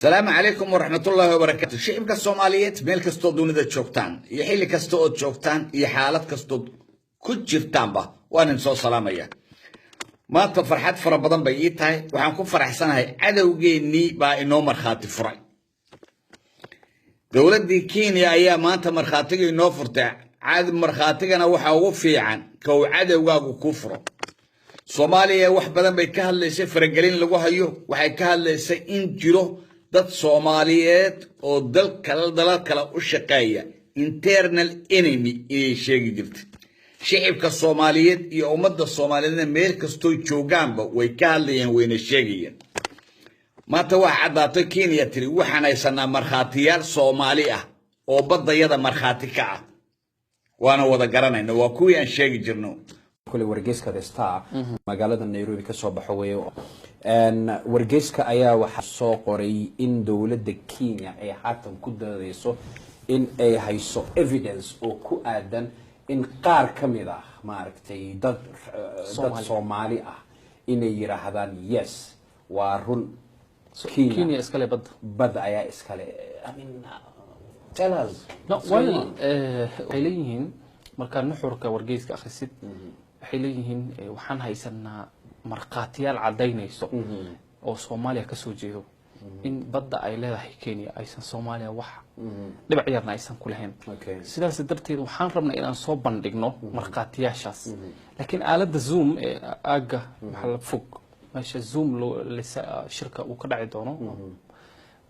Asalaamu calaykum waraxmatullaahi wabarakaatu. Shicibka Soomaaliyeed, meel kastoo dunida joogtaan iyo xilli kasta ood joogtaan iyo xaalad kastood ku jirtaanba, waan idin soo salaamaya. Maanta farxad fara badan bay ii tahay. Waxaan ku faraxsanahay cadowgeennii baa inoo markhaati furay. Dowladdii Kenya ayaa maanta markhaatiga inoo furtay. Markhaatigana waxaa ugu fiican ka uu cadowgaagu kuu furo. Soomaaliya wax badan bay ka hadlaysay faragelin lagu hayo. Waxay ka hadlaysay in jiro dad Soomaaliyeed oo dal kale, dalal kale u shaqeeya, internal enemy inay sheegi jirtay. Shicibka Soomaaliyeed iyo ummadda Soomaaliyeedna meel kastoo joogaanba way ka hadlayeen, wayna sheegayeen. Maanta waxa caddaatay Kenya tiri: "Waxaan haysanaa markhaatiyaal Soomaali ah oo baddayada markhaati ka ah." Waana wada garanayna, waa kuwii aan sheegi jirno. Kule wargeyska The Star magaalada Nairobi kasoo baxo weeye. Wargeyska ayaa waxaa soo qoray in dowladda Kenya ay haatan ku dadayso in ay hayso evidence oo ku aadan in qaar ka mid ah, maaragtay, dad Soomaali ah inay yiraahdaan: "Yes, waa run." Kenya iskale badda. Badda ayaa iskale. I mean, tell us No, what's going well, on? Waxay leeyihiin, markaa nuxurka wargeyska akhrisid, waxay leeyihiin waxaan haysanaa markhaatiyaal caddaynayso oo Soomaaliya kasoo jeedo in badda ay leedahay Kenya, aysan Soomaaliya wax dhibac yarna aysan ku lahayn. Sidaas darteed waxaan rabnaa inaan soo bandhigno markhaatiyaashaas, laakiin aaladda Zoom ee aagga maxaa la fog, meesha Zoom shirka uu ka dhaci doono,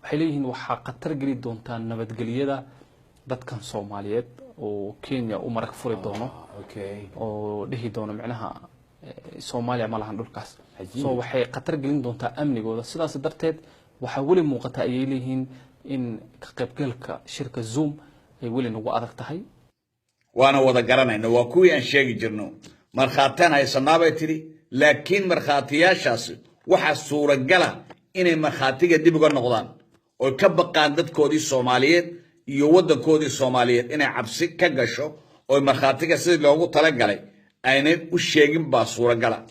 waxay leeyihiin waxaa khatar geli doontaa nabadgelyada dadkan Soomaaliyeed oo Kenya u marag furi doono oo dhihi doono micnaha Soomaaliya ma lahan dhulkaas. So waxay khatar gelin doontaa amnigooda. Sidaas darteed waxaa weli muuqata, ayay leeyihiin, in ka qaybgalka shirka Zoom ay weli nagu adag tahay. Waana wada garanayna, waa kuwii aan sheegi jirno. Markhaataan haysanaabay tidhi, laakiin markhaatiyaashaasi waxaa suuragala inay markhaatiga dib uga noqdaan oy ka baqaan dadkoodii Soomaaliyeed iyo waddankoodii Soomaaliyeed inay cabsi ka gasho oy markhaatiga sidii loogu talagalay aynay u sheegin baa suuragala.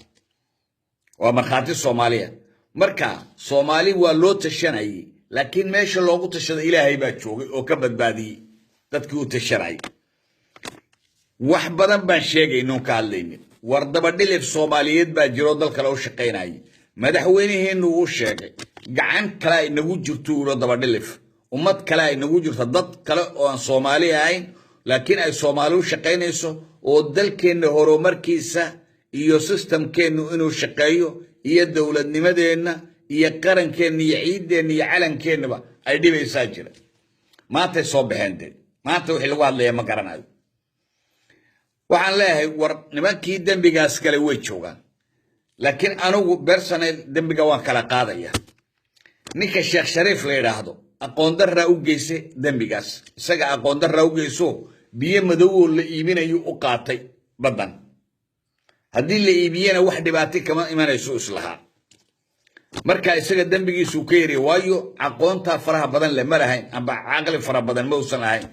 Waa markhaati Soomaaliya. Marka Soomaali waa loo tashanayay, laakiin meesha loogu tashaday Ilaahay baa joogay oo ka badbaadiyey dadkii u tashanayay. Wax badan baan sheegaynoon ka hadlaynin. War dabadhilif Soomaaliyeed baa jiroo dal kale u shaqaynayay. Madaxweynaheennu uu sheegay gacan kale ay nagu jirto ulo dabadhilif, ummad kale ay nagu jirto, dad kale oo aan Soomaali ahayn laakiin ay Soomaali u shaqaynayso oo dalkeenna horumarkiisa iyo systemkeennu inuu shaqeeyo iyo dowladnimadeenna iyo qarankeenna iyo ciiddeenna iyo calankeenaba ay dhibaysaa jira. Maantay soo baxeen dee. Maanta wixii lagu hadlaya ma garanayo. Waxaan leeyahay, war nimankii dembigaas kale way joogaan, laakiin anigu personal dembiga waan kala qaadaya. Ninka Sheekh Shariif la yidhaahdo aqoon darraa u geysay dembigaas. Isaga aqoon darraa u geyso. Biyo madowoo la iibinayo u qaatay baddan. Haddii la iibiyena wax dhibaato kama imanayso islahaa. Marka isaga dembigiisuu ka yariya, waayo aqoontaa faraha badan le ma lahayn amba caqli fara badan ma uusan lahayn.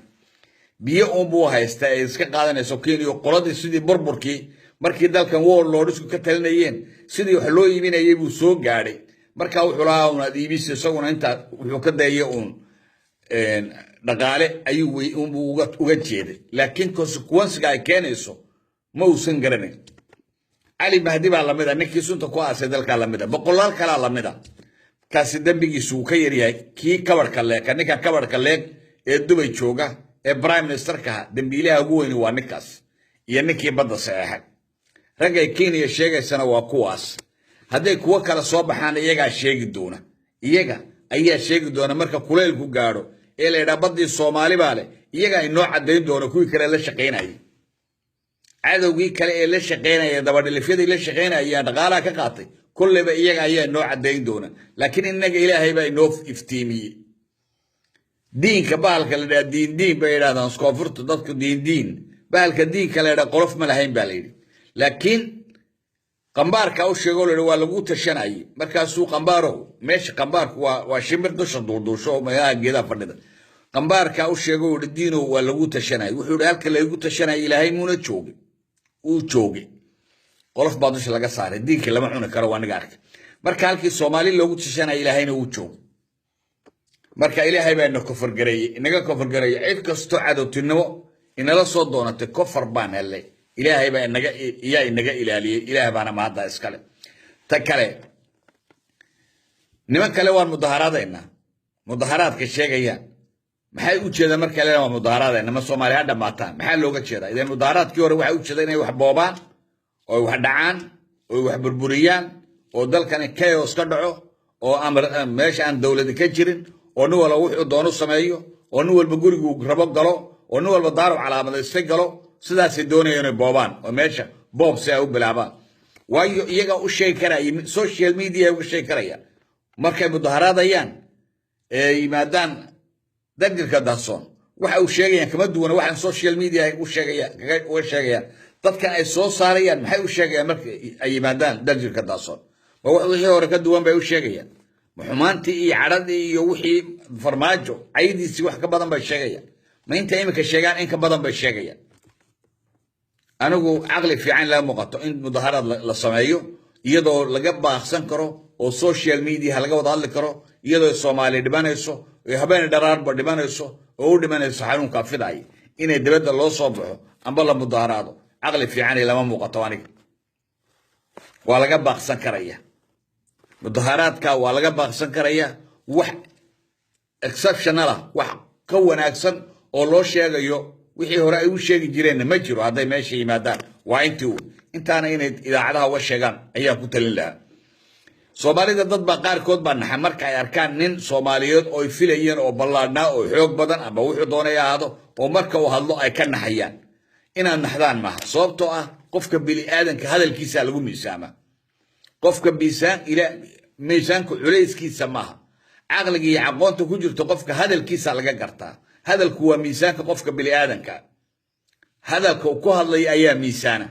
Biyo uunbuu haystaa ee iska qaadanayso Kenya. Qoladii sidii burburkii markii dalkan warlordsku ka talinayeen, sidii wax loo iibinayay buu soo gaadhay. Marka wuxuu lahaa un aad iibisa, isaguna intaa wuxuu ka dayay uun dhaqaale ayuu unbuu uga jeeday, laakiin consequencega ay keenayso ma uusan garanayn. Cali Mahdi baa lamid a, ninkii sunta ku aasay dalkaa lamid a, boqolaal kalaa lamid a. Kaasi dembigiisu uu ka yaryahay kii kabarhka leeg. Ninka kabarhka leeg ee Dubay jooga ee prime ministerkaha, dembiilaha ugu weyni waa ninkaas iyo ninkii badda saxeexay. Raggay Kenya sheegaysana waa kuwaas. Hadday kuwo kale soo baxaan, iyagaa sheegi doona, iyaga ayaa sheegi doona. Marka kuleylku gaadho ee la yidhaha baddii Soomaali baa leh, iyagaa inoo caddayn doona kuwii kale la shaqaynayay, cadowgii kale ee la shaqaynaya, dabadhilifyadii la shaqaynaya, dhaqaalaha ka qaatay. Kolleyba iyaga ayaa inoo caddayn doona, laakiin innaga Ilaahay baa inoo iftiimiyey. Diinka bahalka la yidhaha diin, diin bay yidhahdaan Koonfurta dadku, diin diin. Bahalka diinka la yidhaha qolof ma lahayn baa la yidhi, laakiin qambaarka u sheegoo la yidhi waa lagu tashanayay. Markaasuu qambaarow meesha, qambaarku waa shimbir dusha duulduusho oo meelaha geedaha fadhida. Qambaarka u sheego yidhi: "Diinow, waa lagu tashanayay." Wuxuu yidhi: "Halka laygu tashanayay Ilaahay muuna joogay?" Uu joogay. Qolof baa dusha laga saaray. Diinka lama cuni karo, waa niga arkay. Marka halkii Soomaali loogu tashanaya, Ilaahayna wuu joogay. Marka Ilaahay baa ina kofargareeyey, inaga kofargareeyey cid kastoo cadowtinimo inala soo doonatay. Kofar baan helnay, Ilaahay baa inaga iyaa inaga ilaaliyey. Ilaah baana mahadda iskale. Ta kale, niman kale waan mudaharaadaynaa, mudaharaadka sheegayaan maxay u jeedaan? Marka le waa mudaharaadayna, ma Soomaali ha dhammaataan? Maxaa looga jeedaa? Idan mudaharaadkii hore waxay u jeeda inay wax boobaan oo wax dhacaan oo wax burburiyaan oo dalkani chaos ka dhaco oo amar meesha aan dowladi ka jirin oo nin walba wuxuu doono sameeyo oo nin walba gurigu rabo galo oo nin walba daaru calaamadaystay galo. Sidaasay doonayaan inay boobaan oo meesha boob si ay u bilaabaan, waayo iyagaa u sheegi karaya, social media uga sheegi karaya. Markay mudaharaadayaan ee yimaadaan Daljirka Dahsoon, waxa uu sheegayaan kama duwana waxaan social media u sheegaya uga sheegayaan. Dadkan ay soo saarayaan maxay u sheegayaan marka ay yimaadaan Daljirka Dahsoon? Ma wax wixii hore ka duwan bay u sheegayaan? Ma xumaantii iyo cadhadii iyo wixii Farmaajo caydiisii wax ka badan bay sheegayaan? Ma inta iminka sheegaan in ka badan bay sheegayaan? Anigu caqli fiican laga muuqato in mudaharaad la sameeyo iyadoo laga baaqsan karo oo social media laga wada hadli karo, iyadoo Soomaali dhimanayso oo habeen dharaarba dhimanayso oo u dhimanayso xanuunka fidaya, inay dibadda loo soo baxo amba la mudaharaado caqli fiican lama muuqato aniga. Waa laga baaqsan karaya mudaharaadka, waa laga baaqsan karaya. Wax exceptional ah, wax ka wanaagsan oo loo sheegayo wixii hore ay u sheegi jireenna ma jiro. Hadday meesha yimaadaan waa intii uun intaana inay idaacadaha uga sheegaan ayaan ku talin lahaa. Soomaalida dad baa qaarkood baa naxa marka ay arkaan nin Soomaaliyeed oo ay filayeen oo ballaadhnaa oo xoog badan amba wuxuu doonay ahaado oo marka uu hadlo ay ka naxayaan. Inaad naxdaan maaha, sababtoo ah qofka bini aadanka hadalkiisa lagu miisaamaa. Qofka miisaan ila miisaanka culayskiisa maaha, caqliga iyo aqoonta ku jirto qofka hadalkiisa laga gartaa. Hadalku waa miisaanka qofka bini aadanka, hadalka uu ku hadlaya ayaa miisaana.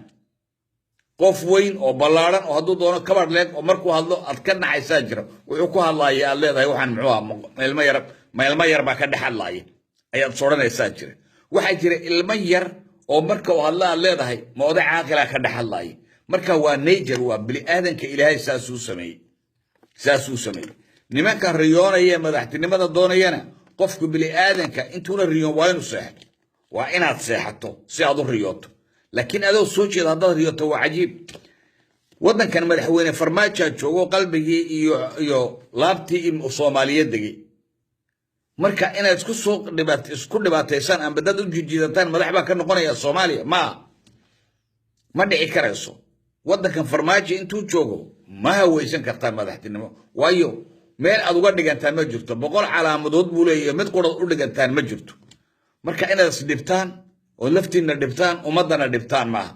Qof weyn oo ballaadhan oo hadduu doono kabar leeg oo markuu hadlo aad ka naxaysaa jira. Wuxuu ku hadlaaya aad leedahay, waxaan muxuu ahaa? Ma ilmo yar, ma ilmo yar baa ka dhex hadlaaya ayaad sodhanaysaa jira. Waxaa jira ilmo yar oo marka uu hadla aad leedahay, ma oday caaqilaa ka dhex hadlaaya? Marka waa nature, waa bini aadanka, Ilaahay saasuu sameeyey, saasuu sameeyey. Nimanka riyoonaya ee madaxtinimada doonayana, qofku bini aadanka intuuna riyoon waa inuu seexdo. Waa inaad seexato si aad u riyooto, laakiin adoo soo jeeda haddaad riyooto waa cajiib. Waddankan madaxweyne Farmaajoa joogo, qalbigii iyo laabtii Soomaaliyeed degay. Marka inaad isku soo dhibaat isku dhibaataysaan amba dad u jijiidataan madax baa ka noqonaya Soomaaliya, ma dhici karayso. Waddankan Farmaajo intuu joogo ma hawaysan kartaan madaxtinimo, waayo meel aad uga dhigantaan ma jirto. 100 calaamadood buu leeyahay, mid qurad u dhigantaan ma jirto. Marka inaad isdhibtaan oo laftiinna dhibtaan, ummaddana dhibtaan maaha.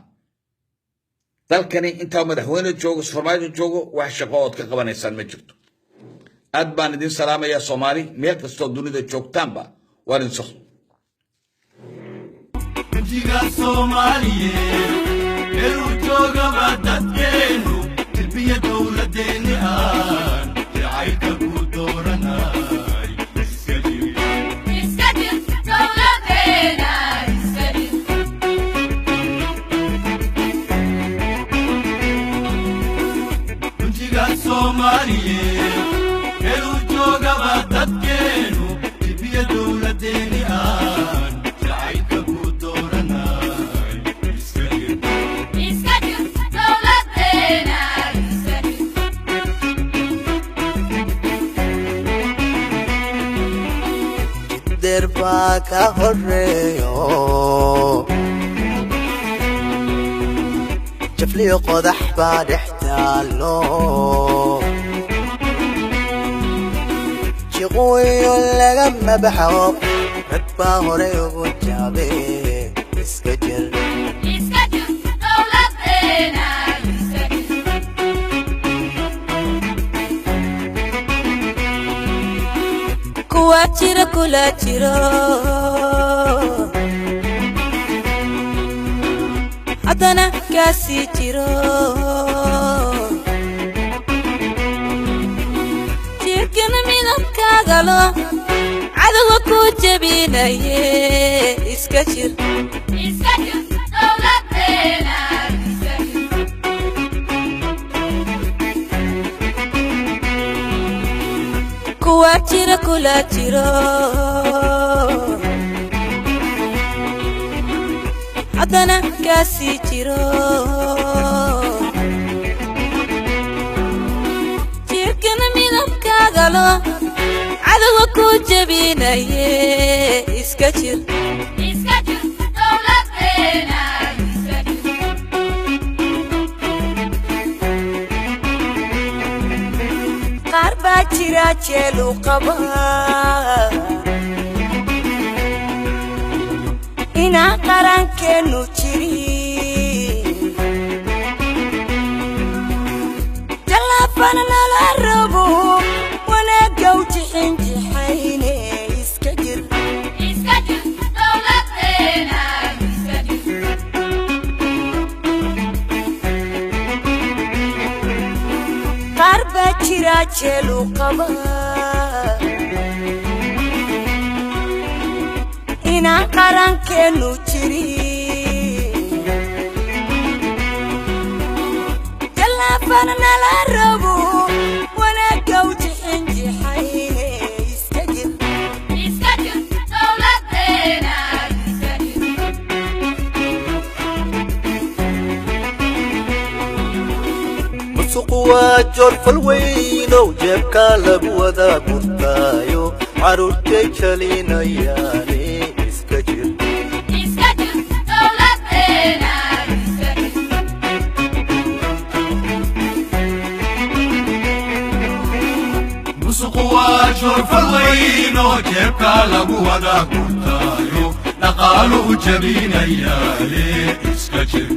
Dalkani intaa madaxweyne joogo, Farmaajo joogo, wax shaqo ood ka qabanaysaan ma jirto. Aad baan idin salaamayaa Soomaali meel kastoo dunida joogtaanba, waan idin Jiga Soomaaliyeed meeluu joogaba, dadkeenu tilbiya dowladeenni aan jacaylka ku dooranay, iska jir. Iska jir dowladeena, iska jir. Jiga Soomaaliyeed meeluu joogaba, dadkeenu tilbiya dowladeenni aan jacaylka ku dooranay, iska jir. Iska jir dowladeena, iska jir. Der baa ka horeeyo, jafliyo qodax baa dhex taallo, jiqooyo lagama baxo, rag baa horay ugu jaabe, iska jir. Iska jir dowladeena, iska jir. Kuwa jira kula jiro, haddana kaasii jiro, jirkana midabkaagalo cadowga ku jebinaye, iska jir. Iska jir dowladeena, iska jir. Kuwa jira Kula jiro, haddana kaasii jiro. Jirkana midabkaaga lo cadowga ku jebinaye, iska jir. Iska jir dowladeena, iska jir. Qaar baa jira jeelu qaba inaan qarankeennu jirin, jallaafana nala rabo wanaaggaw jixin jixayne, iska jir. Iska jir dowladeena, iska jir. Qaar baa jira jeelu qaba inaan qarankeennu jirin, jallaafana nala rabo wanaaggaw jixin jixayne, iska jir. Iska jir dowladeena, iska jir. Musuqu waa joorfal weynow, jeebka lagu wada gurtaayo, caruurtay jalinayaane, iska jir. Iska jir dowladeena, iska jir. Musuqu waa joorfal weyn oo jeebka lagu wada gurtaayo, dhaqaaluhu jabinayaale, iska jir.